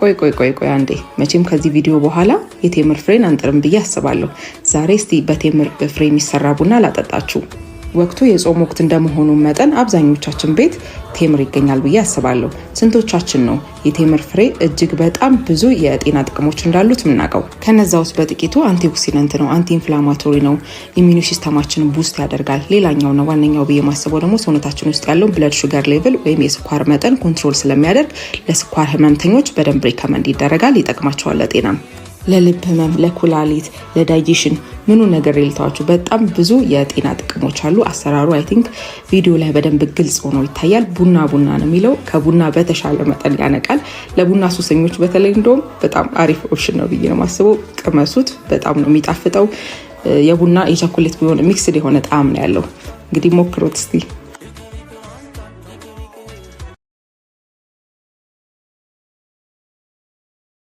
ቆይ ቆይ ቆይ ቆይ አንዴ፣ መቼም ከዚህ ቪዲዮ በኋላ የቴምር ፍሬን አንጥርም ብዬ አስባለሁ። ዛሬ እስቲ በቴምር ፍሬ የሚሰራ ቡና ላጠጣችሁ። ወቅቱ የጾም ወቅት እንደመሆኑ መጠን አብዛኞቻችን ቤት ቴምር ይገኛል ብዬ አስባለሁ። ስንቶቻችን ነው የቴምር ፍሬ እጅግ በጣም ብዙ የጤና ጥቅሞች እንዳሉት የምናውቀው? ከነዛ ውስጥ በጥቂቱ antioxidant ነው፣ anti-inflammatory ነው፣ immune system ኣችንን boost ያደርጋል። ሌላኛው ነው ዋነኛው ብዬ ማስበው ደግሞ ሰውነታችን ውስጥ ያለውን blood sugar level ወይም የስኳር መጠን control ስለሚያደርግ ለስኳር ህመምተኞች በደንብ recommend ይደረጋል፣ ይጠቅማቸዋል ለጤናም፣ ለልብ ህመም፣ ለኩላሊት፣ ለ digestion ምኑ ነገር ልተዋችሁ በጣም ብዙ የጤና ጥቅሞች አሉ። አሰራሩ I think ቪዲዮ ላይ በደንብ ግልጽ ሆኖ ይታያል። ቡና ቡና ነው የሚለው፣ ከቡና በተሻለ መጠን ያነቃል። ለቡና ሱሰኞች በተለይ እንደውም በጣም አሪፍ option ነው ብዬ ነው የማስበው። ቅመሱት፣ በጣም ነው የሚጣፍጠው። የቡና የቸኮሌት ቢሆን mixed የሆነ ጣዕም ነው ያለው። እንግዲህ ሞክሩት እስቲ።